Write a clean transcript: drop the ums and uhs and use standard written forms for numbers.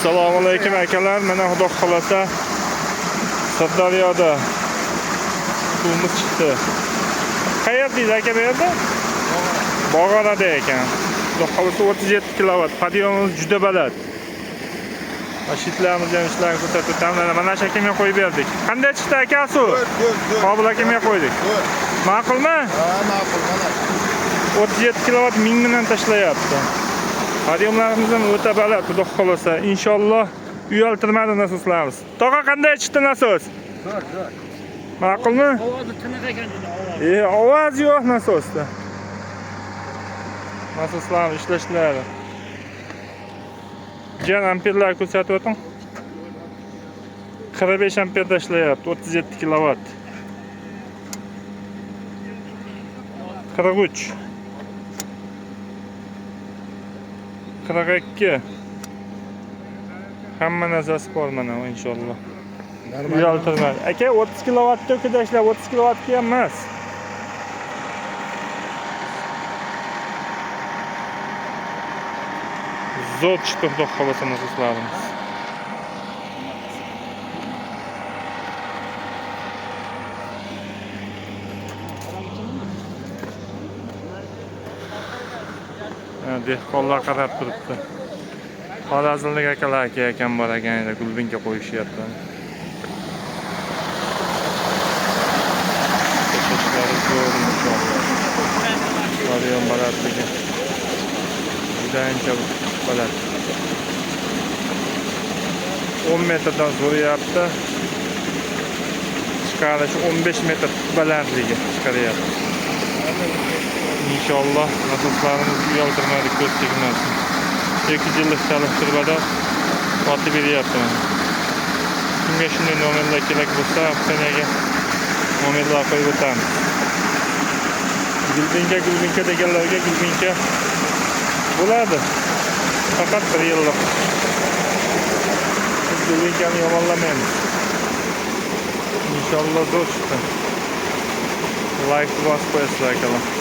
Assalomu alaykum akalar. Mana xudo xolasa Sirdaryoda suvimiz chiqdi. Qayerda deydi aka bu yerda? Bog'orada ekan. Xudo xolasa 37 kilovat. Podъемimiz juda baland. Mashitlarimiz ham ishlarini ko'rsatib o'tamiz. Mana shu akamga qo'yib berdik. Qanday chiqdi aka suv? Qobil akamga qo'ydik. Ma'qulmi? Ha, ma'qul mana. 37 kilovat 1000 bilan tashlayapti. Podъемlarimiz ham o'ta baland, xudo xolasa. Inshaalloh uyaltirmadi nasoslarimiz. Tog'a qanday chiqdi nasos? Zo'r, zo'r. Ma'qulmi? Ovozi tiniq ekan dedi ovoz. Ovoz yo'q nasosda. Nasoslar ishlashlari. Jan amperlar ko'rsatib o'ting. 45 amperda ishlayapti, 37 kilovat. 43. 42. Hamma narsasi bor mana inshaalloh. Uyaltirmadi. Aka 30 kilovatda to'kida ishlab 30 kilovatga ham emas. Zo'r chiqdi xudo xolasa nasoslarimiz. Dehqonlar qarab turibdi. Xorazmlik akalar ekan bor ekan edi, gulbinka qo'yishyapti. Tashishlari zo'r inshaalloh. Podъем balandligi juda ancha baland. 10 metrdan so'rayapti. Chiqarishi 15 metr balandligi chiqaryapti. Inshaalloh nasoslarimiz uyaltirmadi, ko'z tegmasin. 2 yillik chalib turbada sotib beryapti mana. Kimga shunday nomerlar kerak bo'lsa, opsiyanaga nomerlar qo'yib o'tamiz. Gulbinka gulbinka deganlarga gulbinka bo'ladi. Faqat 1 yillik. Biz gulbinkani yomonlamaymiz. Inshaalloh zo'r chiqdi. Like bosib qo'yasizlar akalar.